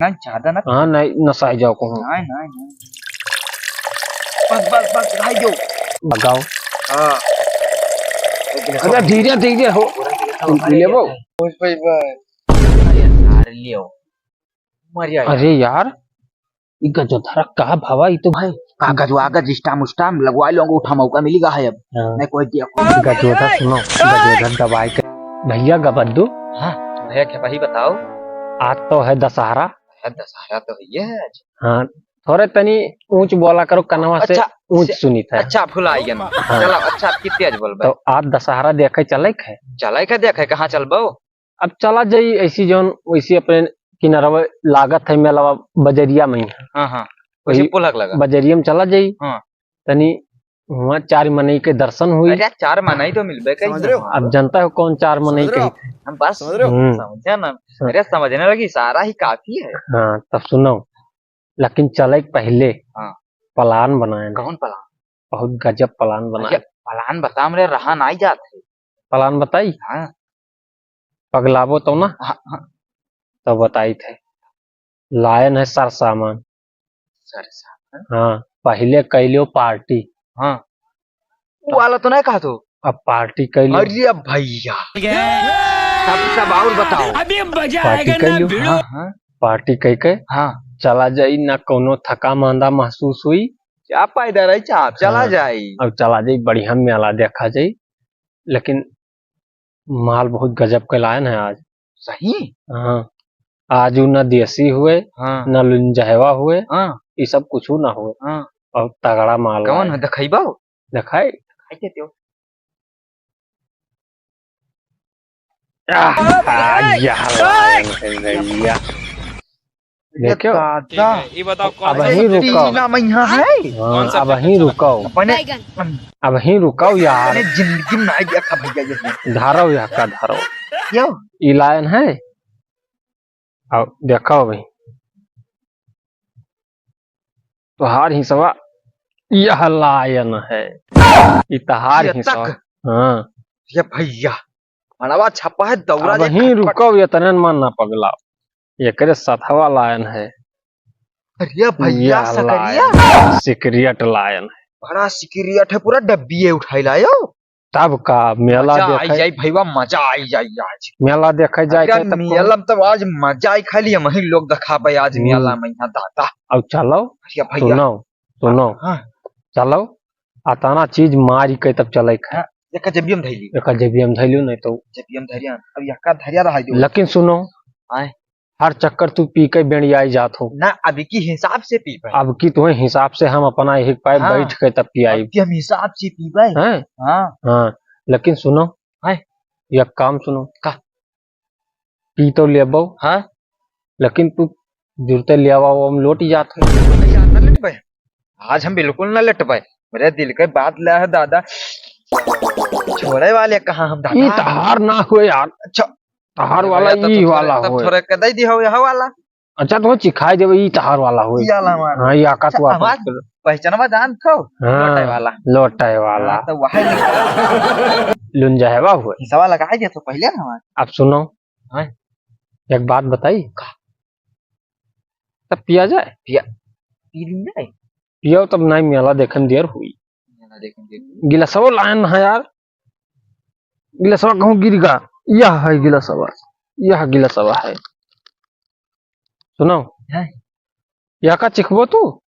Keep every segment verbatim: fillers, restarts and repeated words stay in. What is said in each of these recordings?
नहीं, ज्यादा ना। हाँ, नहीं, नसाई जाओ कहूँ। नहीं, नहीं, नहीं। बस, बस, बस, भाई जो। भगाओ। हाँ। अरे, धीरे, धीरे हो। पूरा धीरे से तुम पी लेबो? बस भाई, बस। अरे, सारे लियो। मर जाएगा। अरे यार, ई गजोधरा का भावा, ई तो भाई, कागज वागज, स्टाम्प उस्टाम्प लगवा लो, अंगूठा मौका मिलेगा है अब। हाँ। मैं कोई दिया, कोई गजोधर सुनो, गजोधर दबाई के। भैया गबद्दू। हाँ, भैया क्या भाई बताओ। आज तो है दशहरा। है दशहरा तो है आज। हाँ, थोड़े तनी ऊंच बोला करो, कनवा से अच्छा, ऊंच से, सुनी था। अच्छा, भुला गया। हाँ। चलो, अच्छा, आप कितने आज बोल तो आज दशहरा देखे चले खे? चले खे देखे, कहाँ चलबो? अब चला जाई ऐसी जौन वैसी अपने किनारवे लागत है मेलवा बजरिया में ही। हाँ, हाँ। वैसी वही पुलक लगा। बजरिया में चला जाई। हाँ। तनी वहाँ चार मनई के दर्शन हुई। अरे चार मनई तो मिलबे करी समझ रहे हो? वहाँ। अब जनता हो कौन चार मनई समझ रहे हो? कही थे। हम बस समझ रहे हो? हम्म। समझे ना। हाँ। अरे समझने लगी इशारा ही काफी है। हाँ, तब सुनो। लेकिन चले के पहले हाँ। प्लान बनाए ना। कौन प्लान? बहुत गजब प्लान बनाए। अच्छा, प्लान बता, हमरे रहा ना ही जात है। प्लान बताई? हाँ। पगलाबो तो ना? हाँ, हाँ। तो बताई थे। लायन है सर सामान। सर सामान? हाँ, पहले कैलियो पार्टी। हाँ। वो वाला तो नहीं कहा तू? अब पार्टी कैलियो। अरे भैया। तब, तब और बताओ। अभी मजा पार्टी आएगा ना कैलियो। भिड़ो। हाँ, हाँ। पार्टी कह के हाँ। चला जाई, ना कोनो थका मांदा महसूस हुई। क्या फायदा रही साहब, चला हाँ। जाई। अब चला जाई, बढ़िया मेला देखा जाई, लेकिन माल बहुत गजब के लायन है आज। सही? हाँ, आज उ ना देसी हुए, हाँ। ना लुंजहवा हुए, हाँ। ये सब कुछ ना हुए। हाँ। और तगड़ा माल कौन लाए। है? दिखाई बाओ? दिखाई? दिखाई देते हो। आह, आ, यह लायन है भैया। ये देखो। दादा। ठीक है, ये बताओ कौन अब सा वहीं subject रुकाओ। टीना में यहाँ है। हाँ, कौन सा अब वहीं subject रुकाओ। अपने, बैगन। अब वहीं रुकाओ यार। मैंने जिंदगी में नहीं देखा भैया ये। धारो यहाँ का धारो। क्यों? ई लायन है। अब देखो भाई। तोहार हिस्सा यह लायन है। ई तोहार ये हिस्सा। तक। हाँ। ये भैया, मनवा छपा है, दौरा अब जे वहीं खटपट। रुको, ये तनन मन ना पगलाओ। एकरे सथवा लायन है। अरे भैया, यह सकरिया। लायन, सिकरियट लायन है। बड़ा सिकरियट है, पूरा डब्बी है, उठाई लायो। तब का मेला मजा आई देखे। जाई भैया, मजा आई जाई आज। मेला देखे जाए अरे थे तब मेला में तो आज मजा आई, खाली हम ही लोग दिखाबे आज हम्म। मेला में यहाँ दादा। अब चलो, अरे भैया। सुनो, सुनो। हाँ। चलो, अतना चीज मारी के तब चले खाए। हाँ, एका जेबिया में धइली। एका जेबिया में धइली, नहीं तो जेबिया में धरिया। अब एका धरिया रहा जो। लेकिन सुनो, आए। हर चक्कर तू पी के बेड़ियाई जात हो। ना, अब की हिसाब से पीबे। अब की तुम्हें हिसाब से हम अपना एक पाए हाँ। बैठ के तब पियाई। अब की हम हिसाब से पीबे। हैं? हाँ। हाँ, लेकिन सुनो, हैं? एक काम सुनो। का? पी तो लेबो। हाँ। लेकिन तू जुरते ले आवा, वो हम लौट ही जात है। आज हम बिल्कुल ना लेटबे, आज हम बिल्कुल ना लेटबे। मेरे दिल के बात ले है दादा। छोड़े वाले कहाँ हम दादा? ई तहार ना हुए यार। अच्छा। तहार वाला तो ई थोड़े, वाला तब हुए। थोड़े के दे दी हो यह वाला। अच्छा, तो चिखाई देबे, ई तहार वाला हुए। ई वाला हमार। हाँ, ई आका अच्छा, तू आपन हमार कर। पहचानवा जान थो? हाँ, लोटे वाला। लोटे वाला। हाँ, तो वही लुंजहवा हुए। हिसाबा लगाई दे तो पहले ना हमार। अब सुनो। हाँ। एक बात बताई। का? तब पिया जाए? पिया, पी ली जाए? पियो तब नहीं, मेला देखे में देर हुई। मेला देखे में देर हुई। गिलासवा लायन है यार। गिलासवा कहूँ गिर गा। यह है गिलासवा। यह गिलासवा है। सुनो। हैं? यह का चिखबो तू?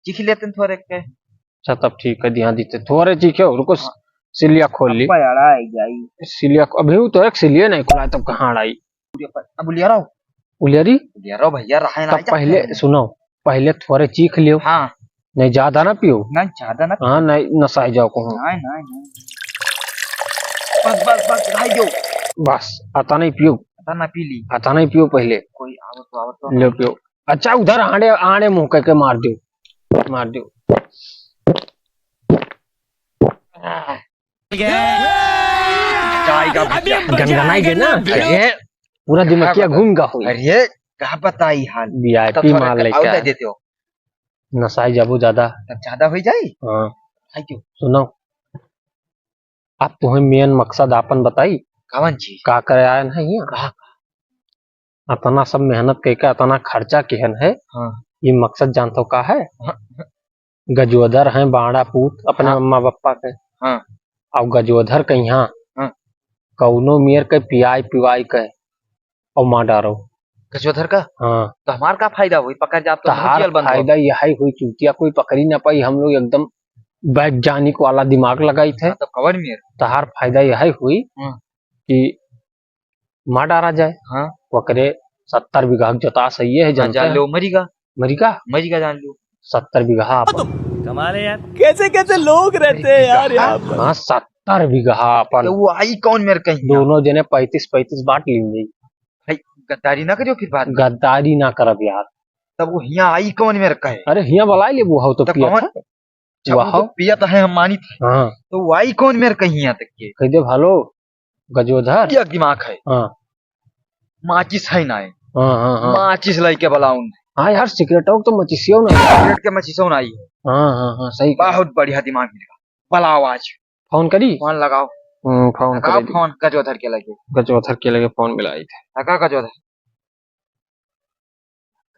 चीख लेते हैं थोड़े के। अच्छा, तब ठीक है, ध्यान दीते। थोड़े चीखे, रुको, हाँ। सिलिया खोल ली। अब्बा यार, आ ही जाई। सिलिया खो-, अभी वो तो एक सिलिया नहीं खुला है, तब कहाँ आई? अब उलिया रहो। उलिया रही? उलिया रहो भैया, रहा है ना, तब पहले सुनो, पहले थोड़े चीख लियो। हाँ। नहीं, ज्यादा ना पियो। नहीं, ज्यादा ना हाँ, पियो। नहीं, नसाई जाओ कहूँ। नहीं, नहीं, नहीं। बस, बस, बस, भाई दो। बस, आता नहीं पियो। आता ना पी ली। आता नहीं पियो पहले। कोई आवत तो, आवत तो। लो पियो। अच्छा, उधर आड़े, आड़े मुंह करके मार दो, मार दो। जाएगा भैया। गनगनाई गए ना, अरे, पूरा दिमागिया घूम गा हो। अरे, का बताई हाल? VIP तब थोड़ा माल लेके और दे आए। देते हो। नसाई जाबो ज्यादा। तब ज्यादा हो जाई? हाँ। Thank you। सुनो, अब तुम्हें main मकसद आपन बताई। कवन चीज? का करे आयन है यहाँ? का? अतना सब मेहनत कइके अतना खर्चा किहन है, हाँ। ये मकसद जानत हो का है? हाँ। गजोधर हैं बाड़ा पूत अपने हाँ। अम्मा बप्पा के। हाँ। अउ गजोधर के यहाँ हाँ। कउनो मेर के पियाई पिवाई के अउ मार डारो। गजोधर का? हाँ। तो हमार का फायदा होई? पकड़ जाब तो तहार जेल बंद हो। फायदा यही होई चूतिया, कोई पकड़ी ना पाई। हम लोग एकदम वैज्ञानिक वाला दिमाग लगाई थे। हाँ, तब कवन मेर? तहार फायदा यही होई हाँ। कि मार डारा जाए। हाँ। ओकरे सत्तर बीघा के जोतास है, ये है हाँ, जानते जान हैं? लो, मरीगा। मरीगा? मरीगा जान लो। सत्तर बीघा अपन। कमाल है यार। कैसे कैसे लोग रहते हैं यार यहाँ पर। हाँ, सत्तर बीघा अपन। तो वो आई कौन मेर कहीं? दोनों जने पैंतीस पैंतीस बांट लेंगे। भाई, गद्दारी ना करियो फिर बाद में। गद्दारी ना करब यार। तब वो हियाँ आई कौन मेर कहे? अरे हियाँ बुलाई ले, वो हो तो तब पिया कौन? था। अच्छा, वो वाह। तो पियत है, हम मानित है। हाँ। तो वाई कौन मेर कहीं यहाँ तक के? कह दे भालो, गजोधर। क्या दिमाग है? हाँ। माचिस है ना है। हाँ, हाँ, हाँ। माचिस लाइके बुलाऊं। हाँ यार, सिगरेटो तो मचिसियो ना। सिगरेट के मचिसो ना आई है। हाँ, हाँ, हाँ, सही कहा। बहुत बढ़िया दिमाग मिलेगा। बुलाओ आज। फोन करी? फोन लगाओ। हम्म, फोन लगाओ करी। फोन गजोधर के लगे। गजोधर के लगे फोन मिलाई थे। लगा गजोधर।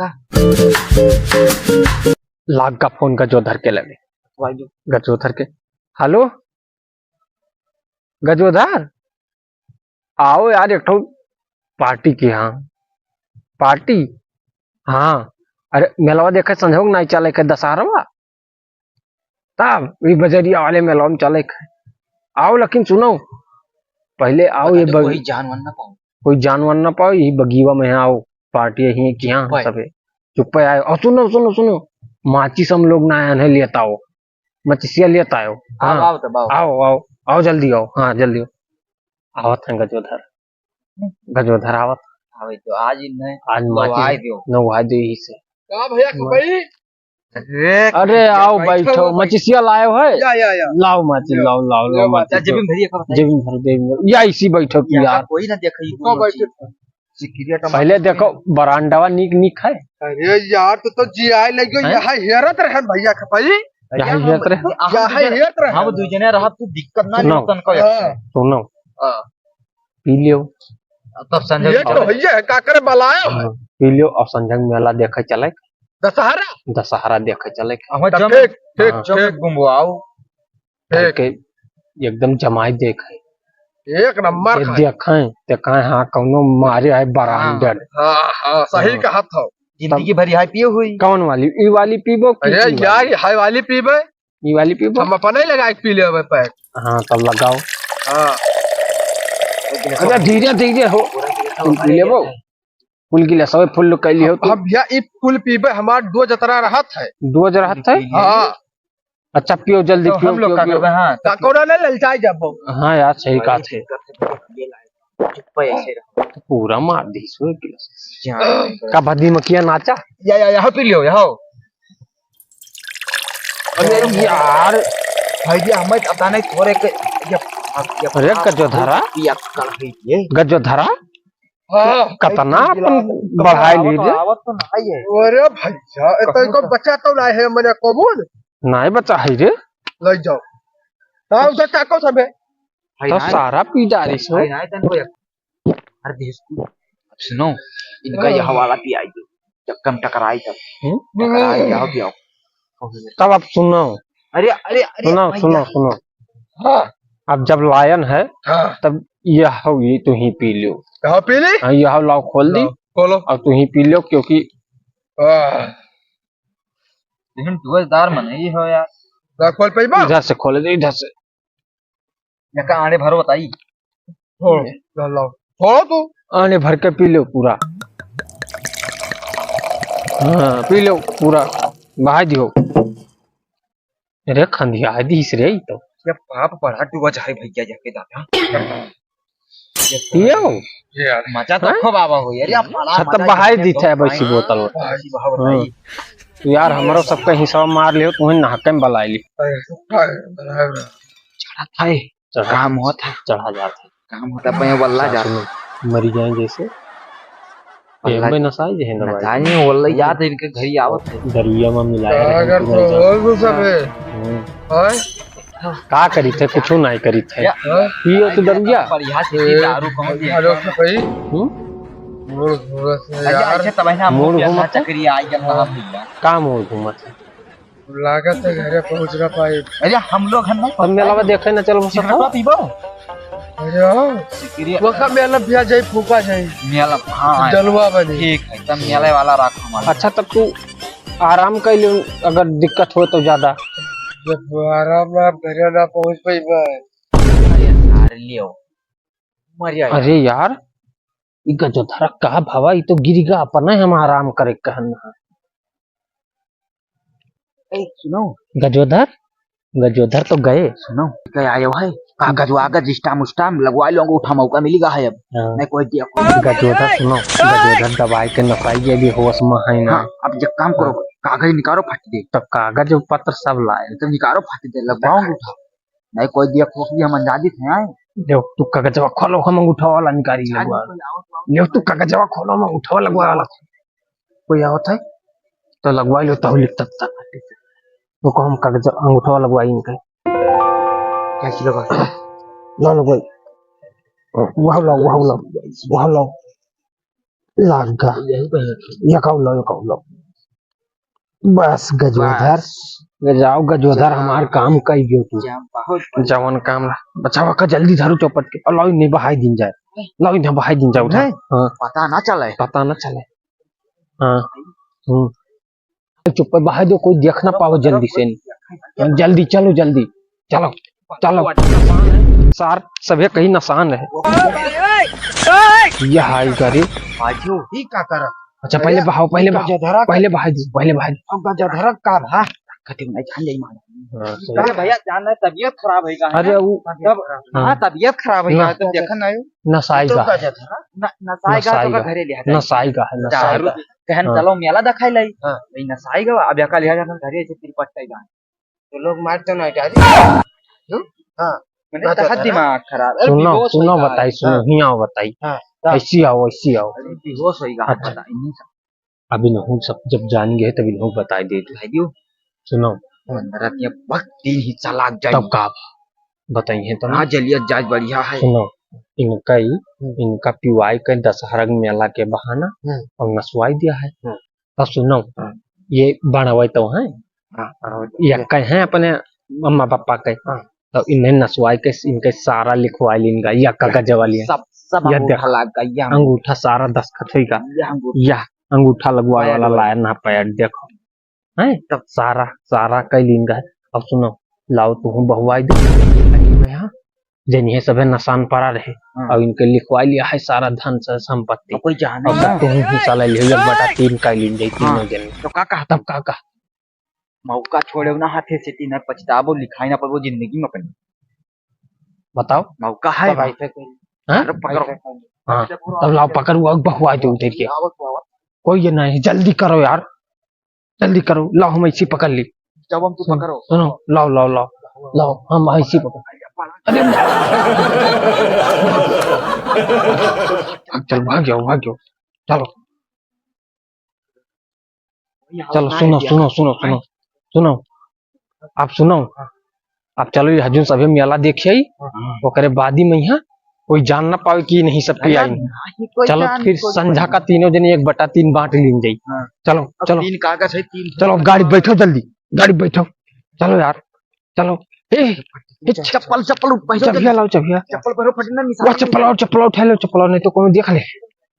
का? लाग का फोन गजोधर के लगे। भाई जो। गजोधर के। हेलो? गजोधर? आओ यार, एक ठो पार्टी की, हाँ। पार्टी? हाँ। अरे, मेलवा देखे संजोग नाई चले के दशहरवा? तब ई बजरिया वाले मेलवा में चले के। आओ, लेकिन सुनो, पहिले आओ, ये बता दो, बग-, कोई जानवर ना पाओ। कोई जानवर ना पाओ, यही बगीवा में आओ, पार्टी यही है कि हाँ, चुप्पे। सबे चुप्पे आए। और सुनो, सुनो, सुनो, माचिस हम लोग ना आए हैं, लेता आओ, मचिसिया लेता आओ। आओ, हाँ। आओ तब आओ। आओ, आओ, आओ, जल्दी आओ, हाँ, जल्दी आओ। आवत हैं गजोधर, गजोधर आवत। हाँ भाई, तो आज इन्हें आज नवाए माचिस दियो। नवाए दियो यही से। का भैया, खपई? अरे, अरे आओ, बैठो, बैठो। मचिसिया लायो है? या, या, या। लाओ माचिस, लाओ। लाओ, लाओ, लाओ माचिस। माचिस, जेब में धरिए, खबर जेब में धरो, जेब में धरो। या इसी बैठो तू यहाँ यार। कोई ना देखे, ये तो दोनों बैठे चीज। थे। सिकरिया टमाटर पहले देखो, बरांडावा नीक नीक है। अरे यार, तो, तो जी आए लग गयो, हैं? यहाँ हेरत रहन भैया खपई। यहाँ हेरत रहे। यहाँ हेरत रहे। हम दू जने रहब, तू दिक्कत ना सुनो। ले तनको। हाँ। सुनो। हाँ। पी लियो। तब संजय ये तो भैया है, का करे बलायो है? हाँ, पी लियो और संजय मेला देखे चले। दशहरा? दशहरा देखे चले। हम तब जम, ठीक, ठीक, हाँ। जम ठीक। घुमवाओ। ठीक। के एकदम जमाई देखे। एक नंबर ये खाए। देखे, ते कहे, हाँ, कौनो मारे आए बरांडर। हाँ, हाँ, सही हाँ। कहा था। जिंदगी तब भर यहाँ पिए हुई। कौन वाली? ई वाली पीबो कि अरे ई यार, वाली? हाई वाली पीबे। ई वाली पीबो? हम अपने ही लगा के पी लेबे पैक। हाँ, तब लगाओ। हाँ। अरे धीरे, धीरे हो। तुम पी लेबो? फुल गिलास, अबे फुल लोग कैली हो अब, तू। अब भैया, ई फुल पीबे, हमार दो जतरा रहत है। दो जतरा रहत है? हाँ। अच्छा, पियो जल्दी, तो पियो, हम लोग पियो, का पियो। करबे? हाँ, तो का कोना ले ललचाई जाबो। हाँ यार, सही बात है। चुप्पे ऐसे रहो। तो पूरा मार दी इसमें गिलास। का भदी मखिया नाचा? या, या, यहाँ पी लियो, यहाँ। अरे यार। भाई जी, हमें पता नहीं थोड़े के, ये, ये अरे गजोधरा? ये अक्कल है ये। गजोधरा? हाँ। कतना अपन बढ़ाई ली रे। आवत तो नहीं है। अरे भैया, ए तो इनको बच्चा तो नहीं है, मने कबूल? नहीं बच्चा है रे। ले जाओ। हाँ, उधर ताको सबे। भाई तो नहीं। सारा पी डारी सो। भाई नहीं, तन को एक। अरे देश को। अब सुनो, इनका हाँ। यह वाला पियाई दो। जब कम टकराई तब। हम्म? टकराई, आओ पियाओ। तब आप सुनो। अरे, अरे, अरे, सुनो, भैया। सुनो, सुनो। हाँ। अब जब लायन है, हाँ। तब यह होगी, तू ही पी लो। कहाँ पी ली? हाँ, यह लाओ, खोल दी। लाओ, खोलो। और तू ही पी लो, क्योंकि आह। लेकिन टुअरदार मन ही हो यार। ना खोल पाइबा? इधर से खोल दे, इधर से। यका आने भरो बताई। छोड़ो, ये। ला, लाओ। छोड़ो तू। आने भर के पी लो पूरा। हाँ, पी लो पूरा। बहाई दियो। अरे खंधिया दीस रे, ई तो। ये पाप बड़ा डुआ जाए भैया, जाके दादा। पियो। ये यार। मजा तो हाँ? खूब आवा हो यार, ये बड़ा अच्छा, तब मजा बहाई है, दी थे बहुत वैसी fine। बोतल। भाई, भाई, हाँ। भाई। तो यार, हमरो सबका हिसाब मार लियो, तुम्हें नहाके में बलाई ली। अरे, तो का है? बराबर। चढ़ा था ये। चढ़ा। काम होता है। चढ़ा जाता है। काम होता है, वल्ला जाता है। सुनो, मरी जाए जैसे। वल्ला एम में नसाई जे है ना भाई। नसाई नहीं, वल्ला जात है, इनके घर ही आवत है। दरुइया में मिलाए का रहे, अगर तुम तो नहीं और वो सब जानते। है। हम्म। और? का करी थे, कुछ नहीं करी थे। या। हाँ? पियो तो दरुइया। बढ़िया से पी, दारू कौन पिए? हेलो, भाई। हम्म? मूड़ घूमत है अरे, यार। ऐसे तब है ना, मूड़ मुखिया घूमत है? चक्री आई जब हाँ। कहा भैया। का मूड़ घूमत है? लागत है घरे पहुँच ना पाए। अरे, हम लोग हम नहीं तब मेला में देखे ना चल सकता? सिगरेटवा पीबो? अरे हाँ। सिगरेट। वो का मेला भैया जाई, फूका जाई। मेला, हाँ। जलवा बनी। ठीक है, तब मेले वाला रख हमारा। अच्छा, तब तू आराम कर ले, अगर दिक्कत हो तो ज्यादा। जब आराम ना, घरे ना पहुँच पाई मैं। अरे सारे लियो। मर जाए। अरे यार, ई गजोधर का भवा, ई तो गिरिगा, अपना हम आराम करे कहन है। ए, सुनो। गजोधर, गजोधर तो गए। सुनो, क्या आयो है? कागज वागज, स्टाम्प उस्टाम्प लगवा लो, अंगूठा मौका मिलेगा है अब। हाँ। नहीं कोई दिया, कोई गजोधर सुनो, गजोधर दवाई के नपाई के भी होश में है ना। हाँ, अब जब काम करो, हाँ। कागज निकालो फट दे। तो कागज पत्र सब लाए। तो निकालो फट दे, लगवाओ अंगूठा। नहीं कोई दिया, खोखली हम अंदाजित हैं आए। देख तू कागजवा खोलो, हम अंगूठा वाला निकारी लगवा। देख तू कागजवा खोलो, हम अंगूठा वाला लगवा वाला। कोई आवत है? तो लगवा लो, तो लिख तब तक। तो हम कागज अंगूठा वाला लगवाई इनके। क्या किलो का? लो, लो भाई। वाह लो, वाह लो, वाह लो। लाग गा। यही पे है। ये खाओ लो, ये खाओ लो। बस गजोधर, बस। ले जाओ गजोधर, जवान। हमार काम कई गयो तू। क्या बहुत बढ़िया। जवन काम ला। बचावा का जल्दी झाड़ू चौपट के। और लाओ इन्हें बहाई दिन जाए। लाओ इन्हें बहाई दिन जाए उठा। नहीं। हाँ। पता ना चले। पता ना चले। हाँ। हम्म। चुप बहाई दो, कोई देख ना पावे जल्दी से। हाँ, जल्दी चलो, जल्दी। चलो, चलो। सार, सभे कहीं नसान है। यह आई करे। आजो ही का कर? अच्छा, पहले बहाओ, पहले बहाओ। गजधरा का पहले बहाई दो, पहले बहाई दो। अब गजधरा का भा? कते नहीं जान जाई मार। हाँ, सही। अरे भैया, जान है, तबीयत खराब है का है अरे ना? वो तब, हाँ। हाँ, तबियत खराब है ना। का, तो देखा ना हो। नसाई तो का है। गजधरा? न-, नसाई का, नसाई तो का। घरे लिया था। नसाई का है, नसाई दारू का। कहन हाँ। चलो मेला दिखाई लाई। हाँ। वही नसाई का, अब यका लिया जाता घरे से तिरपट का ही गाना। तो लोग मारते ना डाली। हम्म? हाँ। मैंने अच्छा, कहा अच्छा। दिमाग खराब। अरे सुनो, बेहोश सुनो, होइगा। बताई, सुनो, हाँ। हियाँ आओ, बताई। हाँ। ऐसी आओ, ऐसी आओ। अरे बेहोश होइगा, अच्छा। पता नहीं। अभी नहु सब जब जान गए, तभी नहु बताई दे। बताई दियो। सुनो। अंदर के वक्त तीन हिस्सा लाग जाए। तब का बताई है तो ना? हाँ, जलियत जाज बढ़िया है। सुनो, इनका ही, हम्म। इनका पिवाई के दशहरा के मेला के बहाना हम्म। और नसवाई दिया है। हम्म। तो सुनो, हाँ। ये बनवै तो हैं, हाँ, बनवै तो ये हैं। कहे अपने अम्मा पापा के, हाँ। तो इन्हें नसवाई के इनके सारा लिखवाई लीन गा, या कागज वाली है। सब, सब या अंगूठा देख, लाग गा, या अंगूठा सारा दस्तखत होई गा। या अंगूठा। या अंगूठा लगवा वाला लाया ना पैड देखो, हैं? तब सारा, सारा कई लीन गा। अब सुनो, लाओ तू बहुवाई दे, ताकि मैं यहाँ जनिए सभे नसान पड़ा रहे। हाँ। और इनके लिखवा लिया है सारा धन से संपत्ति। और कोई जाने और ना। सब तुम हिस्सा ले लियो, एक बटा तीन का लीन जाई तीनों हाँ। जने। तो का कहा? तब का कहा? मौका छोड़े ना हाथे से, तीन पछताबो, लिखाई ना पड़बो जिंदगी में अपनी। बताओ। मौका है तो भाई। हाँ? अरे पकड़ो। हाँ। तब लाओ पकड़, वो बहुवाई दे उधर के। कोई ये नहीं, जल्दी करो यार। जल्दी करो, लाओ हम ऐसी पकड़ ली। जब हम तू सुन, पकड़ो। सुनो, लाओ, लाओ, लाओ, लाओ, हम ऐसी पकड़। अरे, भाग, चल, भाग जाओ, भाग जाओ, चलो। चलो, सुनो, सुनो, सुनो, सुनो, सुनो, आप सुनो, आप चलो, ये हजून सभी मेला देखिए, हाँ। ओकरे बाद ही में यहाँ कोई जान ना पावे कि नहीं सब पे आई। नहीं, कोई चलो जान, फिर कोई संझा जान। का तीनों जने एक बटा तीन बांट लीन जाई। हाँ। चलो, अब चलो। तीन कागज है, तीन चलो, अब गाड़ी बैठो जल्दी, गाड़ी बैठो। चलो यार, चलो। ए, ए, चप्पल, चप्पल उठ, पहले चबिया जल्दी। लाओ, चबिया। चप्पल पहनो, फटना निशान वाह, चप्पल आओ, चप्पल उठा लो, चप्पल आओ, नहीं तो कोई देख ले।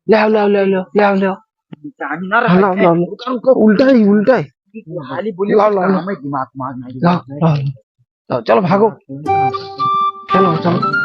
ले आओ, ले आओ, ले आओ, ले आओ, ले आओ, ले आओ। निशानी ना हाँ, रहे। लाओ, लाओ, लाओ। रुको, रुको। उल्टा ही, उल्टा ही। खाली बोली लाओ, लाओ, काम लाओ। है, दिमाग, दिमाग नहीं लाओ, दिमाग है। लाओ। तो चलो भागो। चलो, चलो।